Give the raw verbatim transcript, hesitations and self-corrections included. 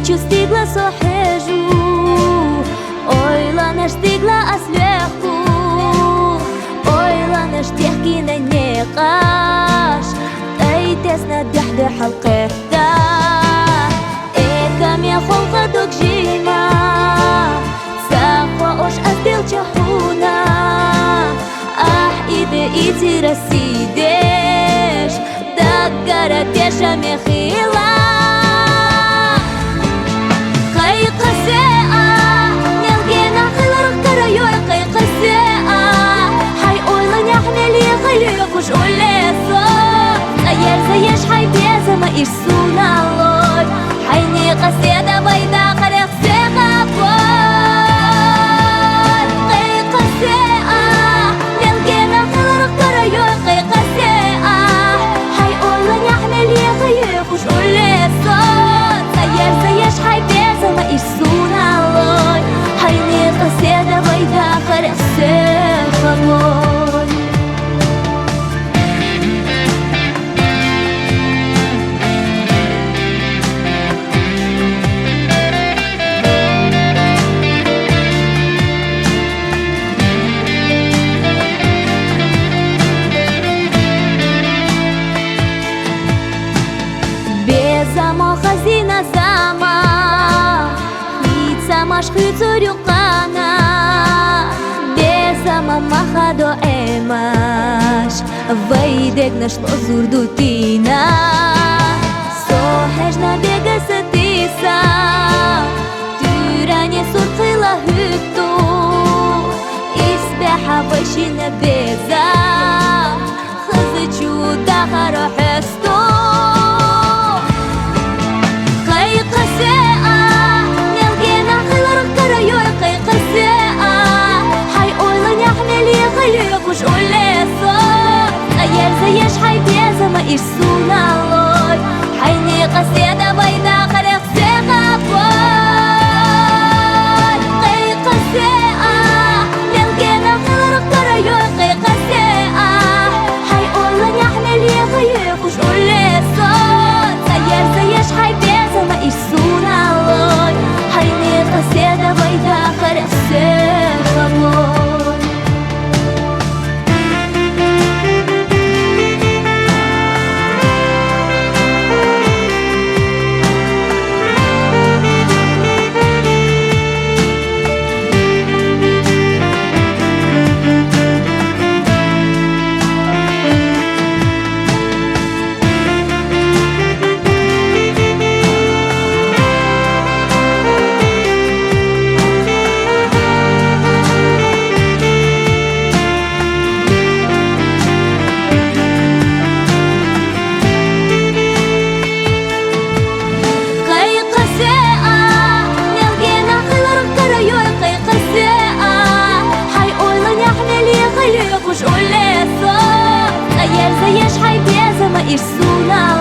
Чу стигла со хьежу, ойланаш стигла ас леху, ойланаш техкина некъаш, ай тесна дехде халкъета. Эка ме холха дог жима, сахва ош ас белча хуна, ах иде ицира сидеш, даггара теша ме хила. Хай къасе а, нелгена хилар кара йой, хай къасе а, хай ойла няхмели хай йой куш олесо. Цаер заеш хай безама ирсуналой, хай ни къасе да вайда харех се хапой. Хай къасе а, нелгена хилар кара йой, хай къасе а, хай ойла няхмели хай йой куш олесо. Цаер заеш хай безама ирсуналой, хай ни къасе да вайда харех се хапой. Безама хазина зама, хицамаш хицурюкана, безама махадо эмаш, вайдег нашло зурдутина. Со хьежна дега сатиса, тюране сурхила хуту, исбеха вайшина беза, хазычу дахаро хесто. Хай къасе а, нелгена хилар кара йой, хай къасе а, хай ойла няхмели хай йой куш олесо. Цаер заеш хай безама ирсуналой, хай ни къасе да вайда харех се хапой. Хай къасе а, нелгена хилар кара йой, хай къасе а, хай ойла няхмели хай йой куш олесо. Цаер заеш хай безама ирсуналой, хай ни къасе да вайда харех се хапой. Хай къасе а, нелгена хилар кара йой, хай къасе а, хай ойла няхмели хай йой куш олесо. Цаер заеш хай безама ирсуна